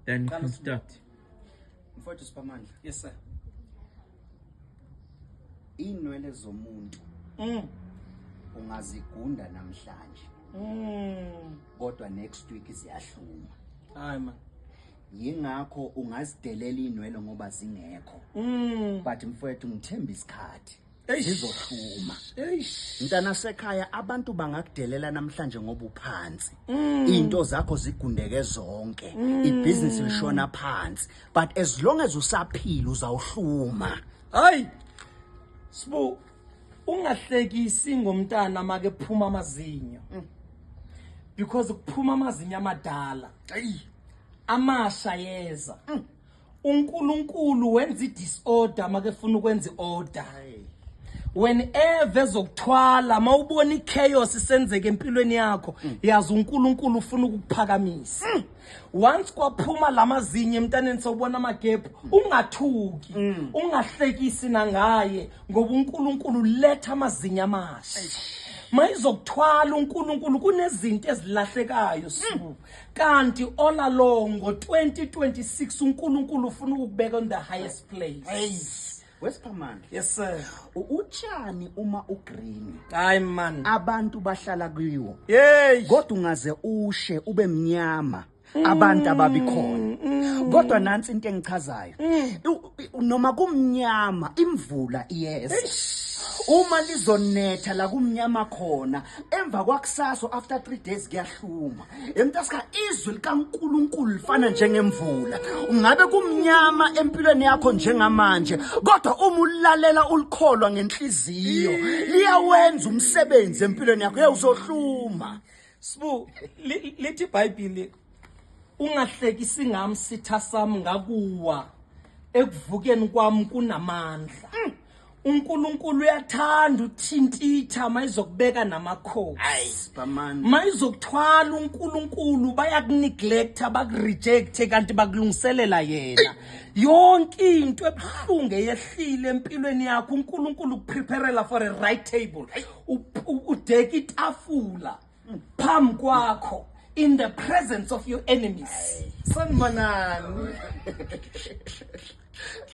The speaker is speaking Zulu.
Then we can start. Mfowethu Siphamandla. Yes, sir. Inwele zomuntu ungazigunda namhlanje, kodwa next week ziyahluma. Hayi man. Yingakho ungazidelela inwele ngoba zingekho, but mfowethu, ngithemba isikhathi Eish. zizohluma. Eish. Mntana sekhaya, abantu bangakudelela namhlanje ngoba uphansi, into zakho zigundeke zonke, ibhizinisi lishona phansi, but as long as usaphila uzawuhluma. Hayi. Sibu, ungahlekisi ngomntana make phuma amazinyo. Because kuphuma amazinyo amadala. Amasha yeza. uNkulunkulu wenza i-disorder make efuna ukwenza i-order. Whenever ezokuthwala, mawubona ichaos isenzeka empilweni yakho, yazi uNkulunkulu ufuna ukukuphakamisa. Once kwaphuma lamazinyo emntaneni, sawubona amagephu, ungathuki, ungahlekisi nangaye, ngoba uNkulunkulu letha amazinyo amasha. Mayizokuthwala uNkulunkulu, kunezinto ezilahlekayo, Sibu, kanti all along ngo-2026 uNkulunkulu ufuna ukukubeka on the highest place. Wesiphamandla. Yes, sir. Utshani uma ugreen, Hayi man. abantu bahlala kuwo, Hey. kodwa ungaze ushe ube mnyama, abantu ababikhona. Kodwa nansi into engichazayo: noma kumnyama, imvula iyeza. Uma lizonetha la kumnyama khona, emva kwakusasa, after 3 days, kuyahluma. Emntasika, izwi likaNkuluNkulu lifana njengemvula. Ungabe kumnyama empilweni yakho njengamanje, kodwa uma ulalela, ulikholwa ngenhliziyo, liyawenza umsebenzi empilweni yakho. Hey, uzohluma. Sibu, lithi iBhayibheli, ungahlekisi ngami sitha sami, ngakuwa, ekuvukeni kwami kunamandla. uNkulunkulu uyathanda uthintitha mayizokubeka namakhosi. Siphamandla. Mayizokuthwala uNkulunkulu, bayakuneglecta, bakurejecte, kanti bakulungiselela yena. Yonke into ebuhlungu eyehlile empilweni yakho, uNkulunkulu ukupreparela for a right table. Udeka itafula phambi kwakho in the presence of your enemies. Sanibonani.